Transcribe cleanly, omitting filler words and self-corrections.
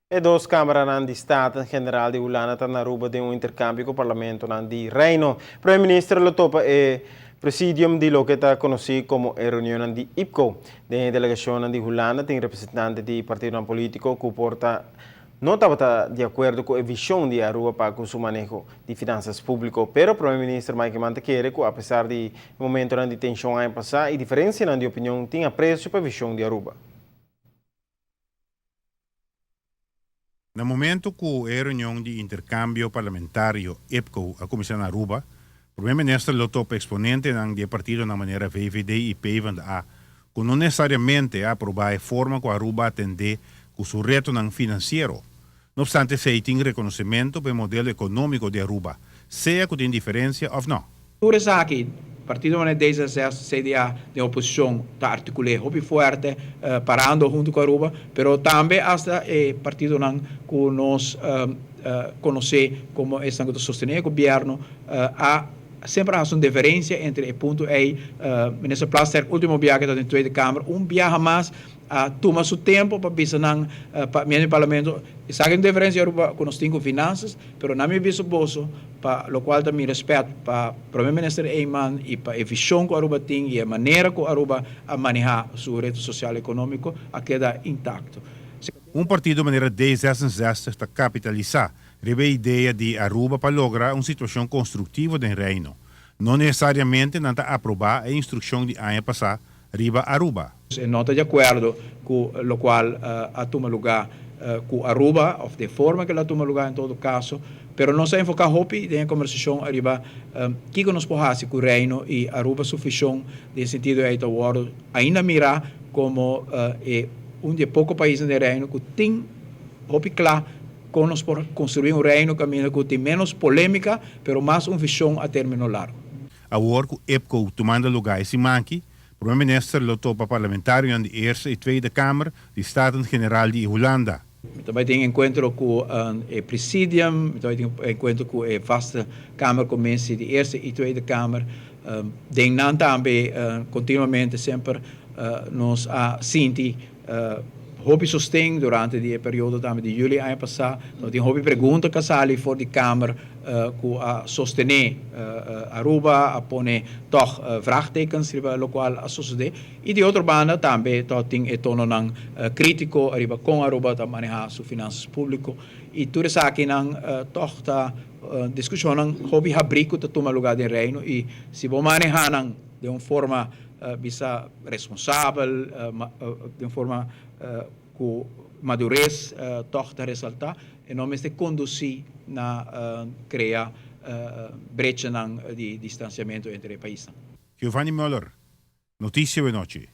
E dos Kameranan di Staten-Generaal di Hulanda ta na Aruba den un interkambio ku Parlamentonan di Reino. Prome Minister lo topa e presidium di loke ta konosí komo e reunionnan di IPCO. Den e delegashonnan di Hulanda tin representante di partidonan polítiko ku por ta no tabata di akuerdo ku e vishon di Aruba pa ku su maneho di finansas públiko. Pero Prome Minister Mike Eman ta kere ku apesar di e momentonan di tenshon aña pasá i diferensianan di opinion tin apresio pa e vishon di Aruba. Na momento cu e reunion di intercambio parlamentario IPCO a cuminsa na Aruba, Prome Minister lo topa exponentenan di e partidonan manera VVD y PvdA cu no necesariamente a aproba e forma cu Aruba a atende cu su retonan financiero. No obstante esey tin reconocimento pa e modelo economico di Aruba, sea cu tin diferencia of no. Tur esaki, partido manera D66, CDA den oposicion ta articul'é hopi fuerte parando hunto cu Aruba, pero tambe hasta e partidonan cu nos conoce como esnan cu ta sostene e gobierno a semper a haci un deferencia entre e punto ey. Minister Plasterk ultimo biaha cu ta den Tweede Kamer un biaha mas a tuma su tempo pa bisa nan pa miembro di parlamento esaki un diferencia Aruba cu nos tin cu finanzas pero nan mi bisa boso pa locual ta mi respet pa Prome Minister Eman y pa e vision cu Aruba tin y e manera cu Aruba a maneha su reto social economico a keda intacto. Un partido manera D66 ta capitalisa riba e idea di Aruba pa logra un situacion constructivo den Reino. No necesariamente nan ta aproba e instruccion di aña pasa riba Aruba. E no ta di akuerdo ku lokual a tuma lugá ku Aruba òf den forma ku el a tuma lugá en todo kaso, pero nos a enfoká hopi den e kombersashon ariba kiko nos por hasi ku Reino i Aruba su vishon den e sentido ei ta wòrdu ainda mirá komo e un di e poko paisnan den Reino ku tin hopi kla kon nos por konstruí un Reino kaminda ku tin ménos polémika pero mas un vishon a término largu. Awor ku IPCO tumando lugá e siman aki, Prome Minister lo topa parlamentarionan di Eerste i Tweede Kamer di Staten-Generaal di Hulanda. Mi ta bai tin enkuentro ku e presidium, mi ta bai tin enkuentro ku e vaste kamercommissie di Eerste i Tweede Kamer. Den nan tambe kontinuamente semper nos a sinti Hopi sosten durante di e periodo tambe di juli aña pasá. Tabatin hopi pregunta ku a sali for di Kamer ku a sostené Aruba, a pone tòg vraagtekens riba lokual a sosodé. I di otro banda tambe tabatin e tononan krítiko riba kon Aruba ta manehá su finansas públiko. I tur esakinan tòg ta diskushonnan hopi habrí ku ta tuma lugá den Reino i si bo manehá nan den un forma Bisa responsabel, den forma ku madures tòg ta resaltá, e no mester kondusí na krea brechanan di distansiamentu entre e paisnan. Giovanni Muller, Noticia Wenochi.